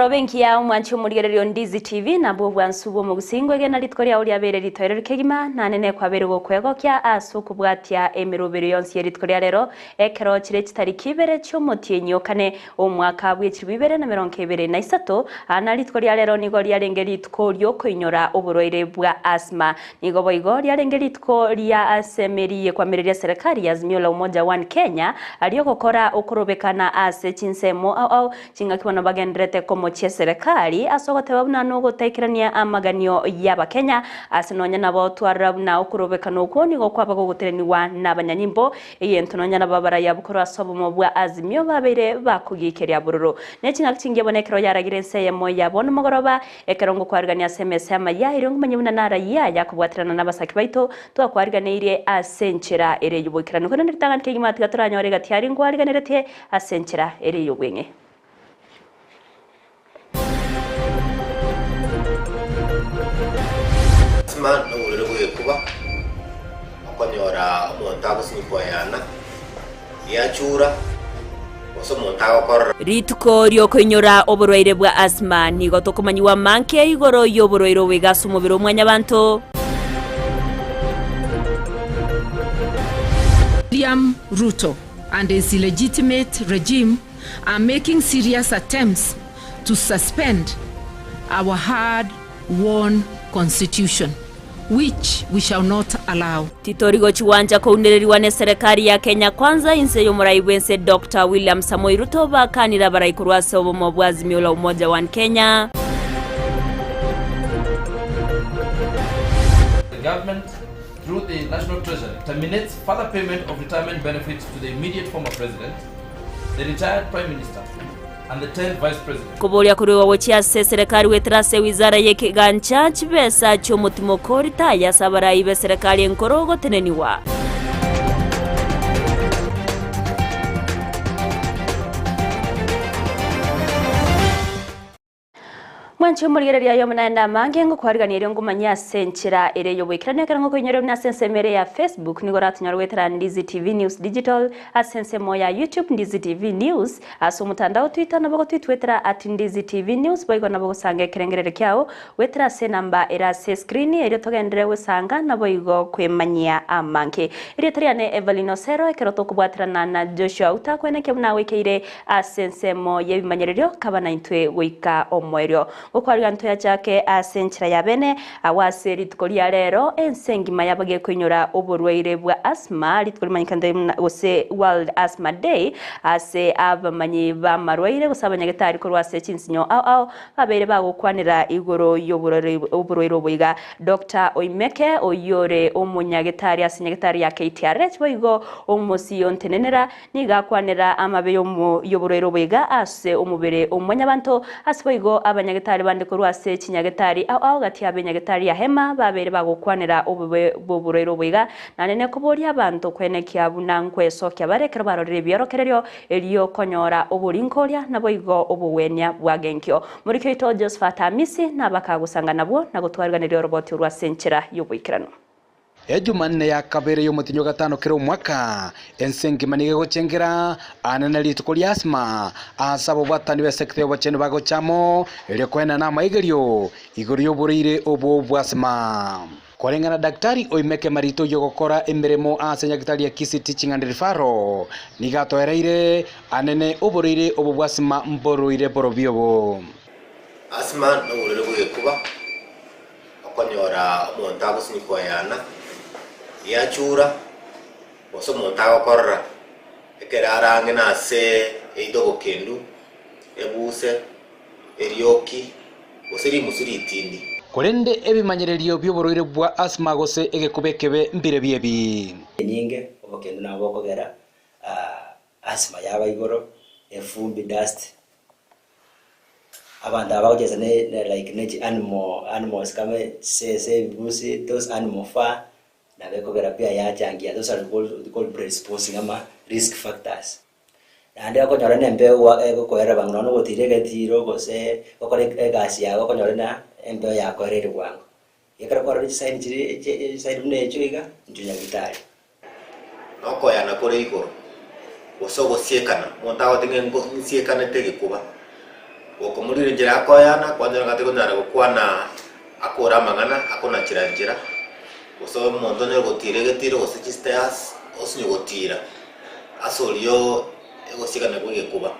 Emorobe engiya omwanchi omorigereria o Ndizi TV nabwo obwansu bw'omogusii ngwegena rituko riao riabeire ritoereru kegima nane nekwabeire gokwegokia ase okobwatia emerobero yonsi ye rituko ria rero ekero chire chitariki ibere chi'omotienyi o kane omwaka bw'echilifu 2023 Aa na rituko ria rero nigo riarenge rituko riokoinyora oborwaire bwa asthma Nigo boigo riarenge rituko ria asemeri y'ekwamireria serikali ya Azimio la Umoja One Kenya ri'ogokora okorobekana ase chinsemo ao ao chingaki bono bagendererete komochia eserekari ase ogoteba buna nogotaikerania amaganio y'Abakenya ase nonya nabo twarora buna okorobekana okwo nigo kwaba gogotenenigwa nabanyanyimbo egento nonya nabo abaraiya korwa ase obomo bwa Azimio babeire bakogikeria bororo ne chingaki chingiya bono ekero yaragire ense eyemo ya bono mogoroba Ekero ngokwarigania ase emesa y'amayia, erio ngomanye buna narayia aya kobwaterana nabasake baito, twakwariganeirie ase enchera ere y'oboikeranu. Korende ritang'ani kegima tiga toranyore egati aria nkwariganeretie ase enchera ere y'obweng'e. Asima noborere bw'egekuba, okonyora omonto agosinyikwa yana. Giachura, gose omonto agokorora. Rituko ri'okoinyora oborwaire bwa asthma nigo tokomanyigwa amanke igoro y'oborwaire obo iga ase omobere o mwanyabanto. William Ruto and his illegitimate regime are making serious attempts to suspend our hard won constitution. which we shall not allow. Titori gochi gwancha kounererigwa neserekari ya Kenya Kwanza inse y'omorai bw'ense Doctor William Samoei Ruto bakanire abarai korwa ase obomo bwa Azimio la Umoja One Kenya. The government, through the National Treasury, terminates further payment of retirement benefits to the immediate former president, the retired prime minister, Koboria koruegwa gochia ase eserekari goetera ase ewizara y'ekegancha chibesa chi'omotimoko ritaya ase abarai b'eserekari enkoro gotenenigwa. Mwanche omorigereria aye omonene amange ngokwarigania erio ngomanye ase enchera ere y'oboikeranu ekero ngokoinyoria buna ase ensemo ere ya Facebook nigo oratonyore goetera Ndizi TV News Digital ase ensemo ya YouTube Ndizi TV News Ase omotandao Twitter nabo gotwitwetera at Ndizi TV News boigo nabo gosanga ekerengererio kiao goetera ase enamba ere ase escreen erio togenderere gosanga naboigo kwemanyia amange. Erieta riane Evelyn Osero ekero tokobwaterana na Joshua Outa kwenekia buna agoikeire ase ensemo y'ebimanyererio kaba naintwe goika omoerio. Gokwariga ntoyachake ase enchera ya bene agwo ase rituko ria rero ense engima yabagie koinyora oborwaire bwa asthma rituko rimanyekanete buna gose World Asthma Day ase abamanyi b'amarwaire gose abanyagetari korwa ase chinsinyo ao ao babeire bagokwanera igoro y'oborwaire obo iga. Doctor Oimeke oyio ore omonyagetari ase nyagetari ya KTRH boigo omosio ntenenera Nigo akwanera amabe y'oborwaire obo iga ase omobere o mwanyabanto, ase boigo abanyagetari bande korwa ase chinyagetari ao ao gati y'abenyagetari ya Hema babeire bagokwanera obobe bw'oborwaire obo iga, naende nekoboria abanto kwenekia buna nkwesokia bare ekero barorire ebiorokererio erio konyora oboringoria naboigo obogwenia bwa genkio. Moriki oito Josephat Amisi nabakagosanga nabwo na gotwariganeria oroboti orwo ase enchera y'oboikeranu. Ejumanne ya kabere y'omotienyi o gatano kera omwaka, ense engima nigo egochengera anene rituko ria Asima, aase ababwatani b'esekta y'obochenu bagocha amo, erio koenana amaigerio igoro y'oborwaire obwo bw'asima. Koreng'ana Daktari Oimeke Marito oyio ogokora emeremo ase nyagitari ya Kisii Teaching and Referral, nigo atoereire anene oborwaire obwo bw'asima mborwaire borobio obo. Asima noborwaire bw'egekuba. Okonyora omonto agosinyikwa yana, giachura, gose omonto agokorora, ekero are ang'e nase either obokendu, ebuse, erioki, gose rimusu ritindi. Korende ebimanyererio bi'oborwaire bwa asthma gose egekuba ekebe mbirobio ebi. Enyinge, obokendu nabo bokogera asthma yaba igoro, efumbi, dust. Abanto aba bagochesa ne ne like ne chi animal animals kama chisese, ebibusi, those animal fur, nabo ekogera pia yachangia those are called we call predisposing ama risk factors. Naende okonyora na embeo gwa egokoerera bwango nonya ogotira egetiro gose gokora egasi yago okonyora na embeo yakoereire bwango. Ekero kwarorire chisign chiria chi chisign buna echio iga, inchuo nyagitari. Nokoyana kore igoro, gose ogosiekana, omonto agote ng'a nko nsiekanete egekuba, Gokomorira enchera akoyana, kwanyora ng'a tigonyara gokwana akore amang'ana, akonachera nchera, gose omonto onyore gotiira egetiro gose chistairs, osinye gotiira ase oria egosiekana kwa egekuba.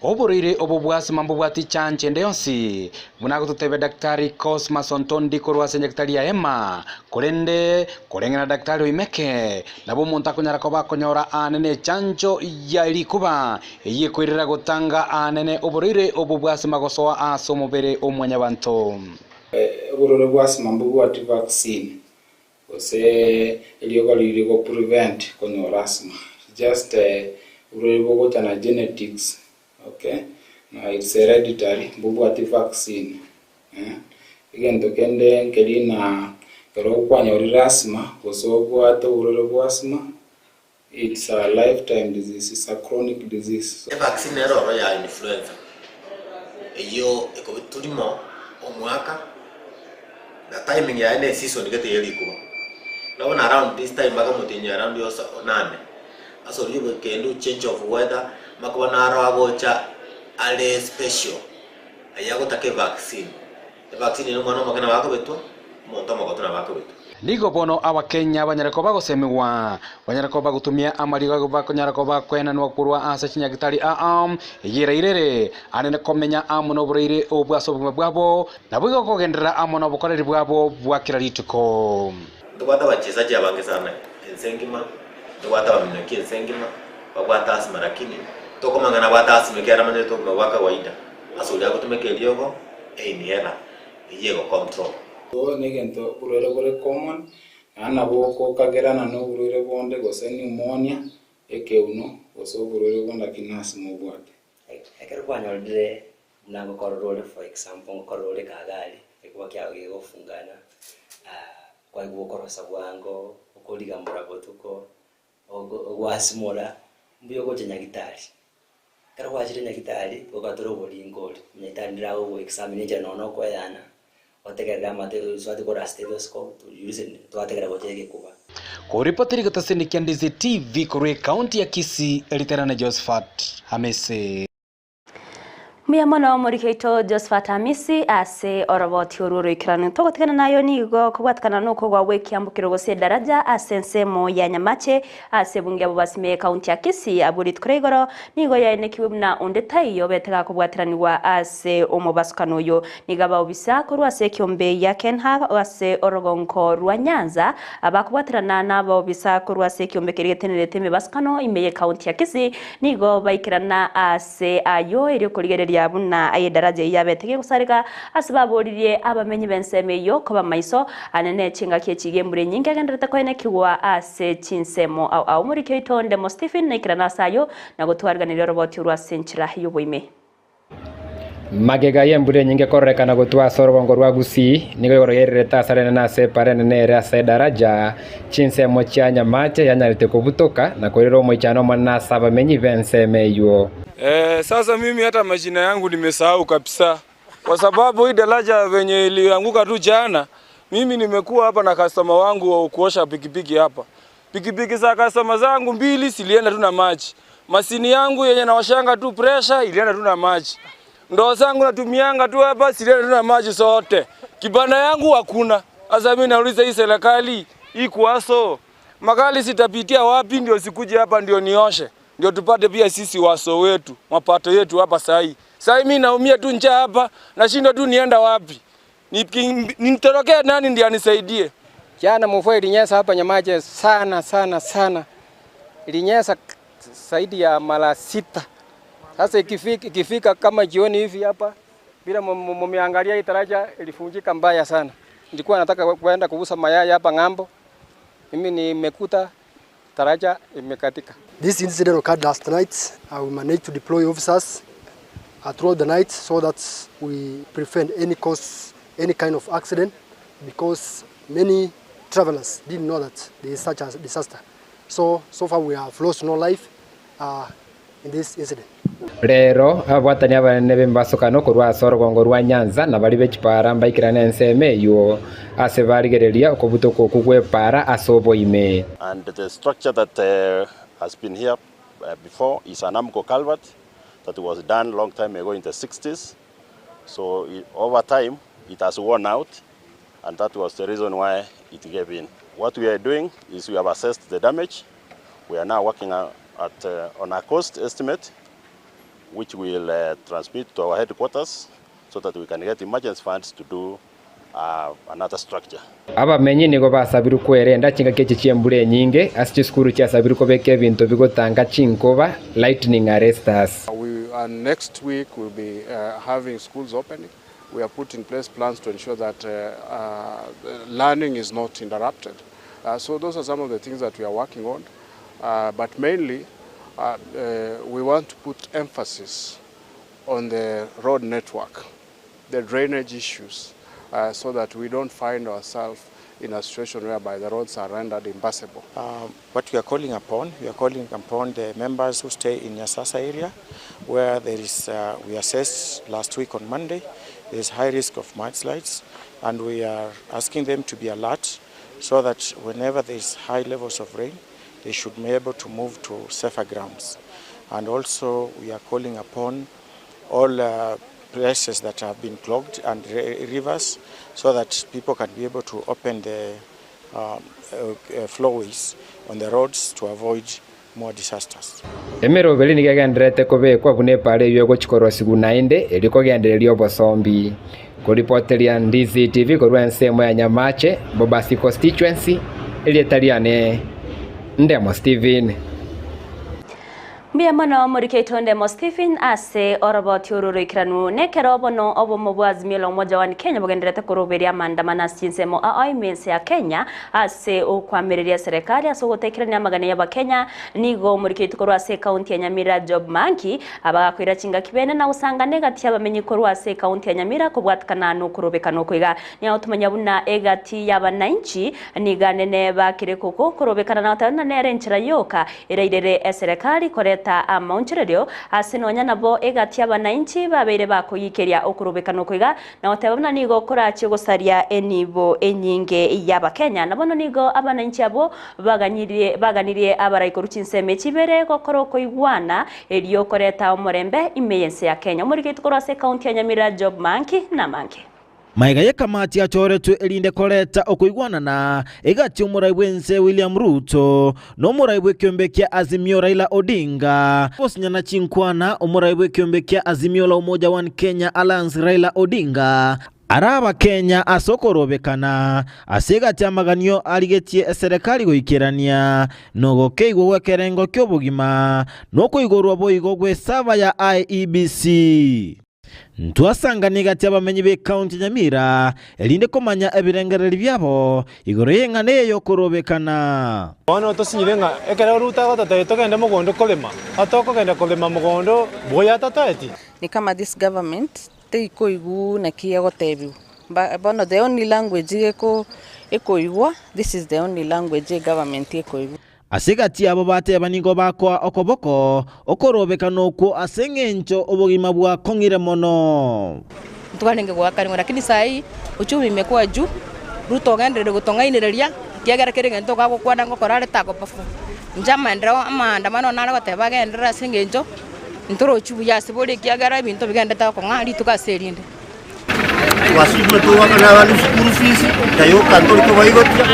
Oborwaire obo bwa asima mbobwati chancho ende yonsi, buna agototebia Daktari Cosmas Ontondi korwa ase nyagetari ya Hema. Korende, koreng'ana na Daktari Oimeke, nabo omonto akonyara koba akonyora aane nechancho ya rikuba, eyio ekoirera gotanga aanene oborwaire obo bwa asima gosoa ase omobere o mwanyabanto. Oborwaire bwa asima mbobwati vaccine, Gose eriogo riri go prevent konyora asthma just oborwaire bogocha na genetics okay na it's hereditary mbobwati vaccine eh. Egento kende nkeri na ekero kwanyorire asthma gose obwate oborwaire bwa asthma it's a lifetime disease it's a chronic disease. Evaccine nero oro ya influenza eyio ekobitwa rimo omwaka na timing yaye ne season gete ye rikuba. Nabo na around this time mpaka omotienyi around osa onane ase oria obokendu change of weather makoba naro agocha are special ayio agotaka evaccine. Evaccine ere omwana omoke nabo akobetwa, omonto omogotu nabo akobetwa. Nigo bono Abakenya banyare koba bagosemigwa, banyare koba bagotumia amariga ago bakonyara koba bakoenanwa korwa ase chinyagitari aa, eyio eraire ere anene komenya amo noboraire obwo ase obogima bwabo, naboigo kogenderera amo nobokoreri bwabo bwa kera rituko. Ntobwate abachesaji abange sana ense engima, ntobwate abaminyoki ense engima, babwate asthma lakini tokomanya ng'a nabwate asthma ekiagera amanyete obogima bwa kawaida. Ase oria agotumeka eriogo, einhera, eyio egocontrol. Obo negento oborwaire bore common, naende nabo gokagerana noborwaire bonde gose pneumonia, ekeuno, gose oborwaire bonde lakini ase mobwate. Ekero kwanyorire buna ngokorora ore for example ngokorora ore kagari, egekuba kiago gegofungana, kwaigwa okorosa bwango, okorigamora botuko, ogwasimora, mbuya ogocha nyagitari. Ekero gwachire nyagitari, ogatore oboringo oria, nyagitari ndire agogo examine enchera nonya na okoeyana, otegerere amate oswate kora stethoscope to you listen twategerera gocha egekuba. Koripoteri getasini kia Ndizi TV korwa ekaunti ya Kisii, Riterane Josephat Hamisi. Mbuya mono omoriki oito Josephat Amisi ase oroboti orwo oroikeranu. Togotigana nayo nigo kobwatikana nokogwa gw'ekiambukero gose edaraja ase ensemo ya Nyamache ase ebunge ya Bobasime ekaunti ya Kisii abwo rituko ria igoro nigo yaenekiwe buna onde taiyo obete gakobwateranigwa ase omobasukano oyo. Nigo abaobisa korwa ase ekiombe gia Kenha ase orogonko rwa Nyanza abakobwaterana nabaobisa korwa ase ekiombe keria getenerete emebasukano ime y'ekaunti ya Kisii Nigo baikerana aase ayio erio korigereria buna edaraja eyio yabete gegosareka, ase baboririe abamenyi b'ensemo eyio koba maiso ane ne chingaki echi iga embura enyinge egenderete koenekigwa ase chinsemo ao ao. Omoriki oito Ndemo Stephen naikerane ase ayio na gotwariganeria oroboti orwo ase enchera y'oboime. Magega y'embura enyinge kororekana gotwa ase orogongo rwa Gusii, nigo igoro yairerete ase arenene ase epara enene ere ase edaraja, chinsemo chia Nyamache yanyarete kobutoka na koirera omoichano omonene ase abamenyi b'ensemo eyio. Eh, sasa mimi hata majina yangu nimesahau kabisa kwa sababu hii daraja venye ilianguka tu jana, mimi nimekuwa hapa na customer wangu wa kuosha pikipiki hapa. Pikipiki za customer zangu mbili zilienda tu na maji. Masini yangu yenye nawashanga tu pressure ilienda tu na maji. Ndoo zangu natumianga tu hapa zilienda tu na maji zote. Kibanda yangu hakuna. Sasa mimi nauliza hii serikali hii kuaso magari zitapitia wapi ndio sikuje hapa ndio nioshe ndio tupate pia sisi waso wetu mapato yetu hapa sahi. Sahi mimi naumia tu njaa hapa nashindwa tu nienda wapi. Nitorokee nani ndiye anisaidie? Jana mvua ilinyesha hapa Nyamache sana sana sana, ilinyesha zaidi ya mara sita. Sasa ikifika, ikifika kama jioni hivi hapa bila mumeangalia hii daraja ilivunjika mbaya sana. Nilikuwa nataka kwenda kuuza mayai hapa ng'ambo, mimi nimekuta daraja imekatika. This incident occurred last night. We managed to deploy officers throughout the night so that we prevent any cause, any kind of accident because many travelers didn't know that there is such a disaster. So, so far we have lost no life in this incident. Rero ababwatani abanene b'embasokano korwa ase orogongo rwa Nyanza na baria be chipara mbaikerane ensemo eyio ase barigereria okobutoka okwo gw'epaara ase oboime. And the structure that has been here before is an Amco culvert. that was done long time ago in the 60s. So it, over time it has worn out and that was the reason why it gave in. What we are doing is we have assessed the damage. We are now working at, on a cost estimate which we will transmit to our headquarters so that we can get emergency funds to do another structure. Abamenyi nigo basabirwe kwerenda chingaki echi chi'embura enyinge ase chisukuru chiasabirwe kobeka ebinto bigotanga chinkoba, lightning arresters. We, and next week we'll be having schools opening. We have put in place plans to ensure that learning is not interrupted. So those are some of the things that we are working on. But mainly, we want to put emphasis on the road network, the drainage issues, so that we don't find ourselves in a situation whereby the roads are rendered impassable. What we are calling upon, we are calling upon the members who stay in Nyasasa area, where there is, we assessed last week on Monday, there is high risk of mudslides, and we are asking them to be alert so that whenever there is high levels of rain, they should be able to move to safer grounds. And also we are calling upon all places that have been clogged and rivers so that people can be able to open the flowways on the roads to avoid more disasters. Emeroberi nigo egendererete kobekwa buna epaara eyio egochia korwa naende erio kogendereria obosombi. Koripoteria Ndizi TV korwa ensemo ya Nyamache, Bobasi constituency, erieta riane Ndemo Stephen. Mbuya mono morikeito Ndemo Stephen ase oroboti oro roikeranu nekero bono obomo bwa Azimio la Umoja One Kenya bogendererete koroberia amaandamano ase chinsemo ao ime ense ya Kenya ase okwamereria serikali ase ogotekerania amagana y'Abakenya. Nigo morikeito korwa ase ekaunti ya Nyamira Job Manki abagakoira chingaki bene na gosangana egati y'abamenyi korwa ase ekaunti ya Nyamira kobwatikana nokorobekana okoiga. Nigo tumanya buna egati y'abananchi niga nene bakire koko korobekana na goteba nere enchera yoka erairere eserikali koreta amaonchorerio ase nonya nabo egati y'abananchi babeire bakoyikeria okorobekana okoiga na goteba buna nigo korachie gosaria enibo enyinge y'Abakenya. Nabono nigo abananchi abo baganirie abaraikoru chinsemo chibere gokora okoigwana erio koreta omorembe ime y'ense ya Kenya. Omorikeito korwa ase ekaunti ya Nyamira Job Manki na Manki. Maiga y'ekamati achoretwe erinde koreta okoigwanana egati y'omorai bw'ense William Ruto na omorai bw'ekiombe kia Azimio Raila Odinga. Gosinyana chinkwana omorai bw'ekiombe kia Azimio la Umoja One Kenya Alliance Raila Odinga ara Abakenya ase okorobekana ase egati amaganio arigetie eserekari goikerania nogokeigwa gw'ekerengo ki'obogima na okoigorwa boigo gw'esaba ya IEBC. Ntwasangana egati y'abamenyi b'ekaunti ya Nyamira erinde komanya ebirengererio biabo igoro y'eng'ana eye y'okorobekana. Bono tosinyire ng'a ekero Ruto agototebia togende mogondo korema, atokogenda korema mogondo buya atatoeti. Ni kama this government teikoigwa naki egotebiwa. Bono the only language ekoigwa, this is the only language e government ekoigwa. Ase egati yabo bateba nigo bakoa okoboko okorobekana okwo ase eng'encho obogima bwakong'ire mono. Twarenge goakarimwa lakini sahi uchumi imekuwa juu. Ruto ogenderere gotong'ainereria kiagera kere egento gagokwana ngokora are tagoperform. Inche amaendereo amaandamano nare goteba agenderere ase eng'encho ntorochi buya ase bore ekiagera ebinto bigendete gokong'a rituko ase erinde. Twasibwe togakana abana esukuru fees, tayoka ntori kobaigotia.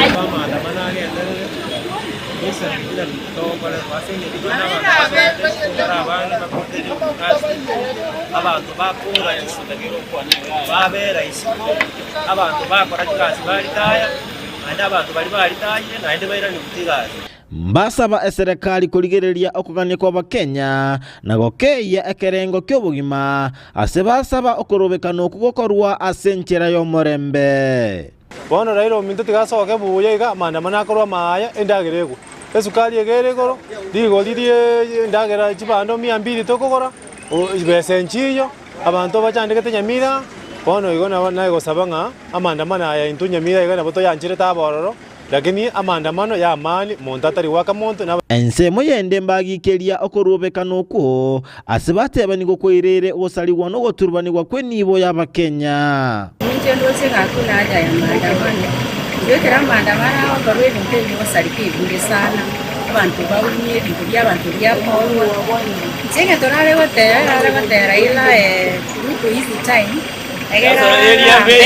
Abanto bakora babera isiko, abanto bakora chigasi baritaya, naende abanto baria baritayire naende bairane chigasi. Mbasaba eserekari korigereria okogania kw'Abakenya na gokeyia ekerengo ki'obogima ase basaba okorobekana okwo gokorwa ase enchera y'omorembe. Bono Raila ominto tiga asoke buya iga, amaandamano akorwe amaaya, endagera egwe. Esukari iga ere igoro, rigori rie endagera chibando mia mbili tokogora, chibesa enchiiyo, abanto bachandegete Nyamira, bono igo nabo nagosaba ng'a amaandamano aya intwe Nyamira iga nabo toyancherete abe ororo, lakini amaandamano ya amani, monto atari goaka monto na. Ensemo yende mbagikeria okorobekana okwo ase bateba nigo kwairire ogosarigwa na ogoturubanigwa kw'enibo y'Abakenya. Inche ndoche ng'a hakuna haja ya maandamano. Inche ekero amaandamano agokorwa ebinto ebi bigosareka ebinge sana. abanto baumie ebinto bia abanto biakorwa. Inche egento nare goteba, nare goteba Raila Ruto easy time, egere agambe,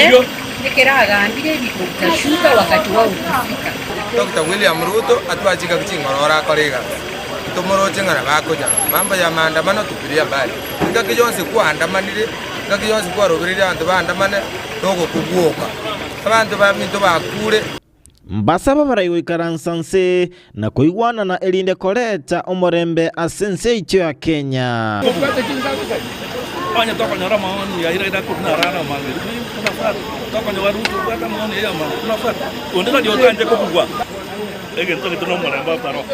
ekero agambire ebinto bitashuka wakati wao ukifika. Doctor William Ruto atware chingaki chingororo akore egasi, ntomoroche ng'a nabo akonya. Mambo ya maandamano tupiria mbali. Engaki yonsi kwaandamanire, engaki yonsi kwarobereire abanto baandamane, nogokobwoka. Abanto baminto bakure. Mbasabe abarai goikaransa nse na koigwanana erinde koreta omorembe ase ense yaito ya Kenya. Onye tokonyora amaoni ya ira ira korwa narara amange, tokonyora Ruto obwate amaoni aye amange buna Fred, onde tari otanche kobugwa egento gete nomorembe otaro.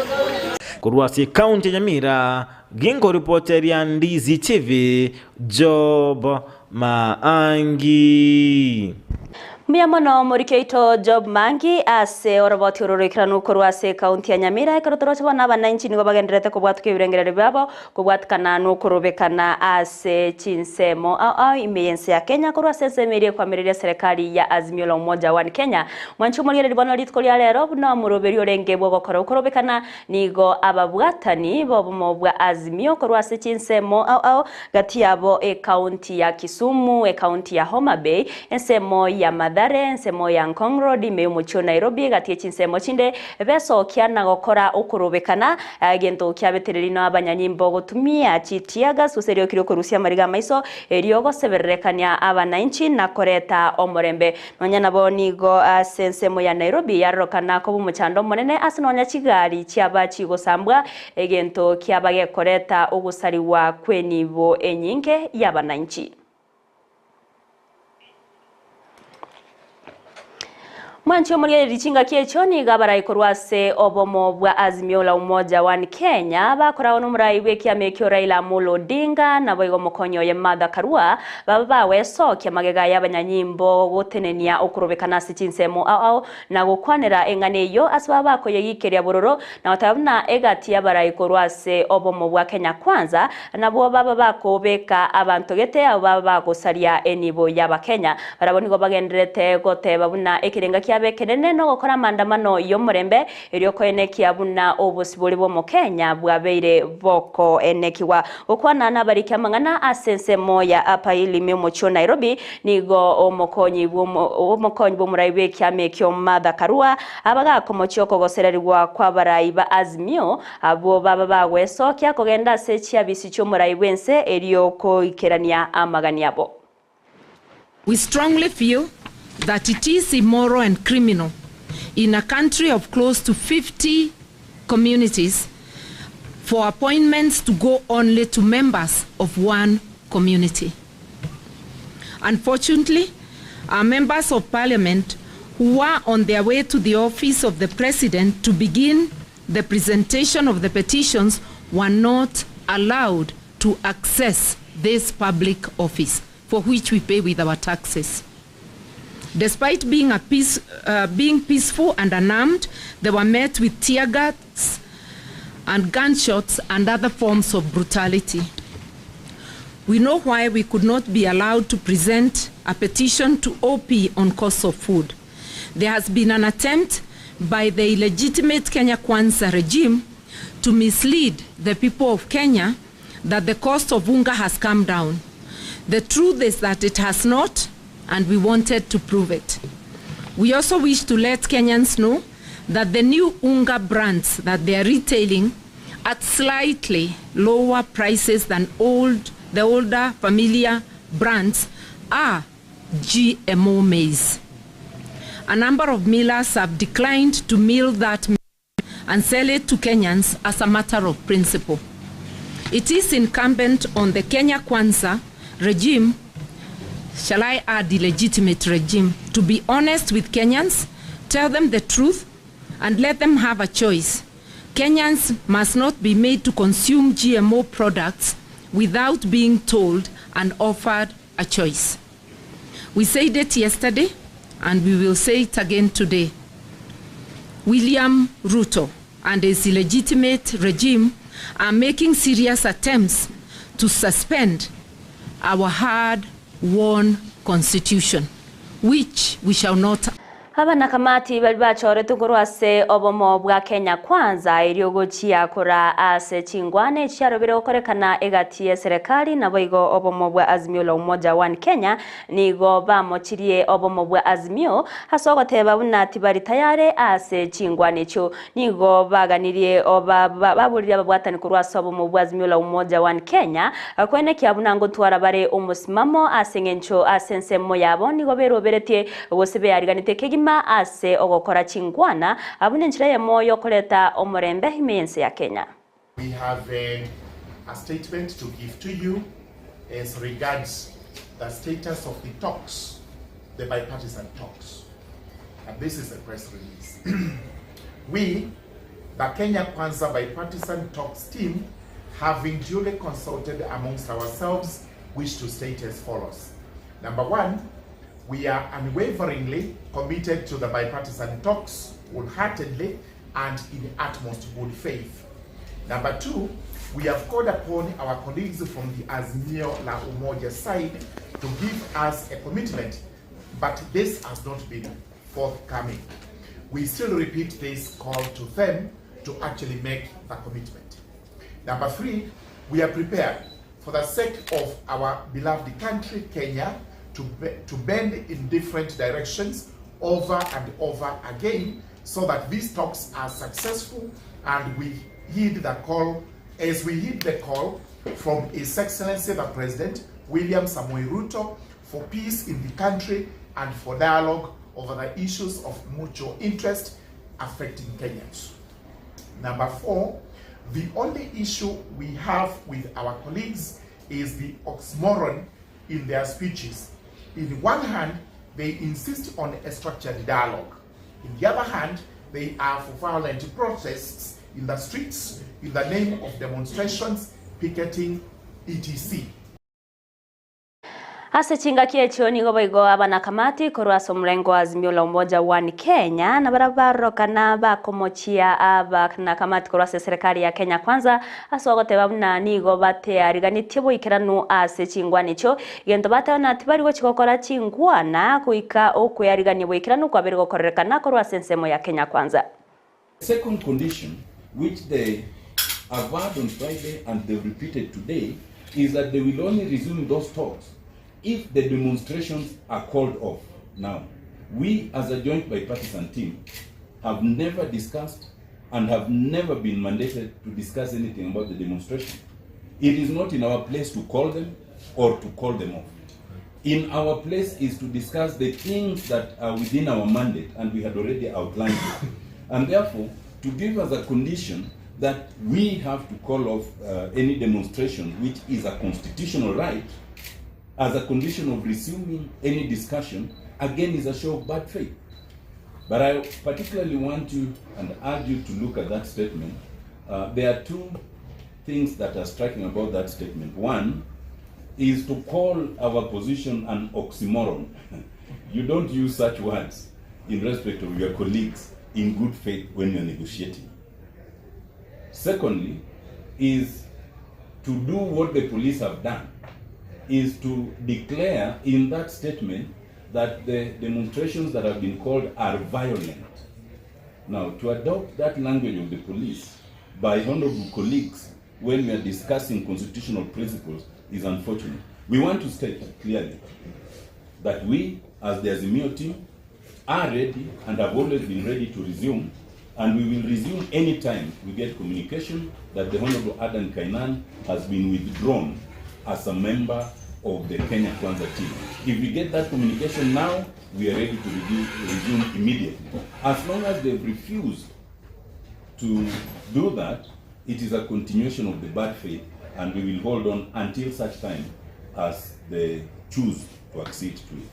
Korwa ase ekaunti ya Nyamira, ginkoripoteria Ndizi TV, Job Maangi. Mbuya mono omoriki oito Job Mangi ase oroboti oro roikeranu korwa ase ekaunti ya Nyamira. Ekero toroche bono abananchi nigo bagendererete kobwatuka ebirengererio biabo kobwatikana nokorobekana ase chinsemo ao ao ime y'ense ya Kenya korwa ase ensemo eria ekwamireria eserekari ya Azimio la Umoja One Kenya. Mwanche omorigereria bono rituko ria rero buna omoroberi orenge bw'ogokora okorobekana Nigo ababwatani b'obomo bwa Azimio korwa ase chinsemo ao ao gati yabo ekaunti ya Kisumu, ekaunti ya Homa Bay, ensemo ya Mathare, ensemo ya Ngong Road ime y'omochie o Nairobi gati ye chinsemo chinde besokia na gokora okorobekana egento kiabetereri na abanyanyimbo gotumia chi teargas gose erioki riokorusia amariga amaiso erio gosebererekania abanainchi na koreta omorembe Nonya nabo nigo ase ensemo ya Nairobi yarorokana koba omochando omonene ase nonya chigari chiaba chigosambwa, egento kiaba gekoreta ogosarigwa kw'enibo enyinge y'abananchi. Mwanche omorigereria chingaki echio nigo abarai korwa ase obomo bwa Azimio la Umoja One Kenya bakoragwa nomorai bw'ekiama ekio Raila Amolo Odinga naboigo omokonyi oye Martha Karua Baba bagwesokia magega y'abanyanyimbo gotenenia okorobekana ase chinsemo ao ao, na gokwanera eng'ana eyio ase baba bakoyegikeria bororo, na goteba buna egati y'abarai korwa ase obomo bwa Kenya Kwanza, nabwo baba bakobeka abanto gete abwo baba bagosaria enibo y'Abakenya. Barabwo nigo bagendererete goteba buna ekerenga kiabo ekenene nogokora amaandamano y'omorembe, Erio koenekia buna obosibore bw'Omokenya bwabeire bokoenekigwa. Gokwana nabariki amang'ana ase ensemo ya Upper Hill ime omochie o Nairobi, nigo omokonyi omokonyi bw'omorai bw'ekiama ekio Martha Karua abagakomochia okogosererigwa kw'abarai ba Azimio abwo baba bagwesokia kogenda ase chiabisi chi'omorai bw'ense erio koikerania amagani abo. We strongly feel that it is immoral and criminal in a country of close to 50 communities for appointments to go only to members of one community. Unfortunately, our members of parliament who were on their way to the office of the president to begin the presentation of the petitions were not allowed to access this public office for which we pay with our taxes. Despite being, a peace, uh, being peaceful and unarmed, they were met with tear gas and gunshots and other forms of brutality. We know why we could not be allowed to present a petition to OP on cost of food. There has been an attempt by the illegitimate Kenya Kwanza regime to mislead the people of Kenya that the cost of unga has come down. The truth is that it has not, and we wanted to prove it. We also wish to let Kenyans know that the new unga brands that they are retailing at slightly lower prices than old, the older familiar brands are GMO maize. A number of millers have declined to mill that and sell it to Kenyans as a matter of principle. It is incumbent on the Kenya Kwanza regime, shall I add illegitimate regime, to be honest with Kenyans, tell them the truth, and let them have a choice. Kenyans must not be made to consume GMO products without being told and offered a choice. We said it yesterday and we will say it again today. William Ruto and his illegitimate regime are making serious attempts to suspend our hard-won constitution, which we shall not. Abanakamati baria bachoretwe korwa ase obomo bwa Kenya Kwanza erio gochia kora ase chingwana echi chiarobire gokorekana egati y'eserekari naboigo obomo bwa Azimio la Umoja One Kenya nigo bamochirie obomo bwa Azimio ase ogoteba buna tibari tayare ase chingwana echio. Nigo baganirie baboririe ababwatani korwa ase obomo bwa Azimio la Umoja One Kenya koenekia buna ngotwara bare omosimamo ase eng'encho ase ensemo yabo nigo beroberetie gose beariganetie kegima ase ogokora chinkwana buna enchera eyemo yokoreta omorembe ime y'ense ya Kenya. We have a, a statement to give to you as regards the status of the talks, the bipartisan talks. And this is a press release. We, the Kenya Kwanza Bipartisan Talks team, having duly consulted amongst ourselves, wish to state as follows. Number one, we are unwaveringly committed to the bipartisan talks wholeheartedly and in utmost good faith. Number two, we have called upon our colleagues from the Azimio La Umoja side to give us a commitment, but this has not been forthcoming. We still repeat this call to them to actually make the commitment. Number three, we are prepared for the sake of our beloved country, Kenya, to, be, to bend in different directions over and over again so that these talks are successful and we heed the call, as we heed the call from His Excellency the President, William Samoei Ruto, for peace in the country and for dialogue over the issues of mutual interest affecting Kenyans. Number four, the only issue we have with our colleagues is the oxymoron in their speeches. In one hand, they insist on a structured dialogue. In the other hand, they are for violent protests in the streets in the name of demonstrations, picketing, etc. Ase chingaki echio nigo boigo abanakamati korwa ase omorengo wa Azimio la Umoja One Kenya nabarabwo barorokana bakomochia abanakamati korwa ase eserekari ya Kenya Kwanza ase ogoteba buna nigo bateariganetie boikeranu ase chingwana echio egento bateba na tibari gochi gokora chingwana goika okwearigania boikeranu kwabeire gokorerekana korwa ase ensemo ya Kenya Kwanza. Second condition, which they avowed on Friday and they repeated today, is that they will only resume those talks if the demonstrations are called off. Now, we as a joint bipartisan team have never discussed and have never been mandated to discuss anything about the demonstration. It is not in our place to call them or to call them off. In our place is to discuss the things that are within our mandate, and we had already outlined it. And therefore, to give us a condition that we have to call off any demonstration, which is a constitutional right, as a condition of resuming any discussion, again is a show of bad faith. But I particularly want you and urge you to look at that statement. There are two things that are striking about that statement. One is to call our position an oxymoron. You don't use such words in respect of your colleagues in good faith when you're negotiating. Secondly, is to do what the police have done, is to declare in that statement that the demonstrations that have been called are violent. Now, to adopt that language of the police by honorable colleagues when we are discussing constitutional principles is unfortunate. We want to state clearly that we, as the Azimio team, are ready and have always been ready to resume, and we will resume any time we get communication that the Honorable Adan Kainan has been withdrawn as a member of the Kenya Kwanza team. If we get that communication now, we are ready to resume immediately. As long as they've refused to do that, it is a continuation of the bad faith, and we will hold on until such time as they choose to accede to it.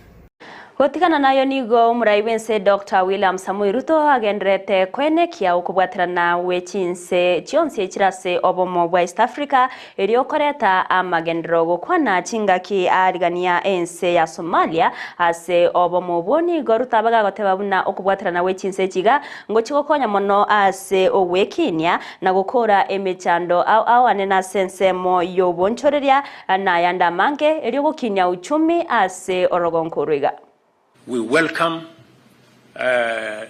Gotigana nayo nigo omorai bwense Dr. William Samoei Ruto agenderete koenekia okobwaterana gwe chinse chionsi echirase obomo bwa East Africa erio okoreta amagendero gokwana chingaki arigania ense ya Somalia ase obomo obwo nigo Ruto abagagoteba buna okobwaterana gwe chinse echiga ngochi gokonya mono ase ogwekinia na gokora emechando ao awane nase ensemo y'obonchoreria nayanda amange erio gokinia uchumi ase orogonko rwiga. We welcome uh,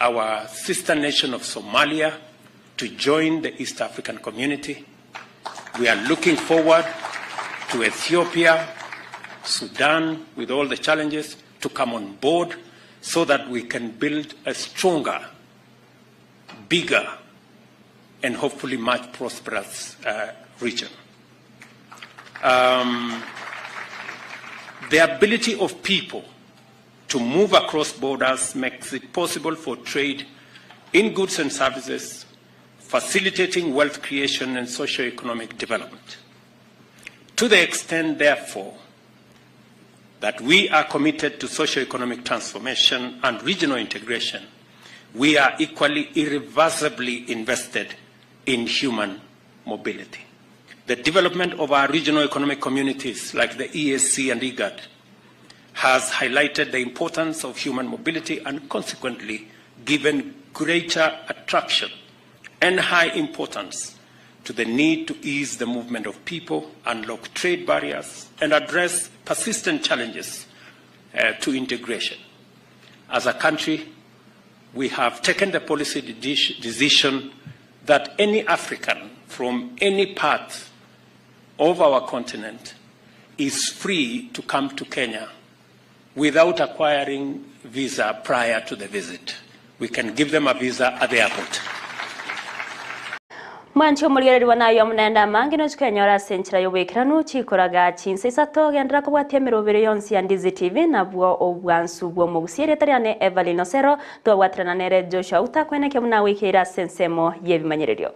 our sister nation of Somalia to join the East African community. We are looking forward to Ethiopia, Sudan, with all the challenges, to come on board so that we can build a stronger, bigger, and hopefully much prosperous uh, region. Um, the ability of people to move across borders makes it possible for trade in goods and services, facilitating wealth creation and socio-economic development. To the extent, therefore, that we are committed to socio-economic transformation and regional integration, we are equally irreversibly invested in human mobility. The development of our regional economic communities like the EAC and IGAD has highlighted the importance of human mobility and consequently given greater attraction and high importance to the need to ease the movement of people, unlock trade barriers, and address persistent challenges uh, to integration. As a country, we have taken the policy decision that any African from any part of our continent is free to come to Kenya without acquiring visa prior to the visit. We can give them a visa at the airport. Mwanchi omorigereri nayo omonene amange nochikenyora ase enchera ya obwekeranu chikoraga chinsa isato gendera kobwatia emerobere yonsi ya Ndizi TV nabwo obwansu bwa omogusi erieta riane Evelyn Osero twabwaterana nere Joshua Utakweneke buna goikeire ase ensemo ya ebimanyererio.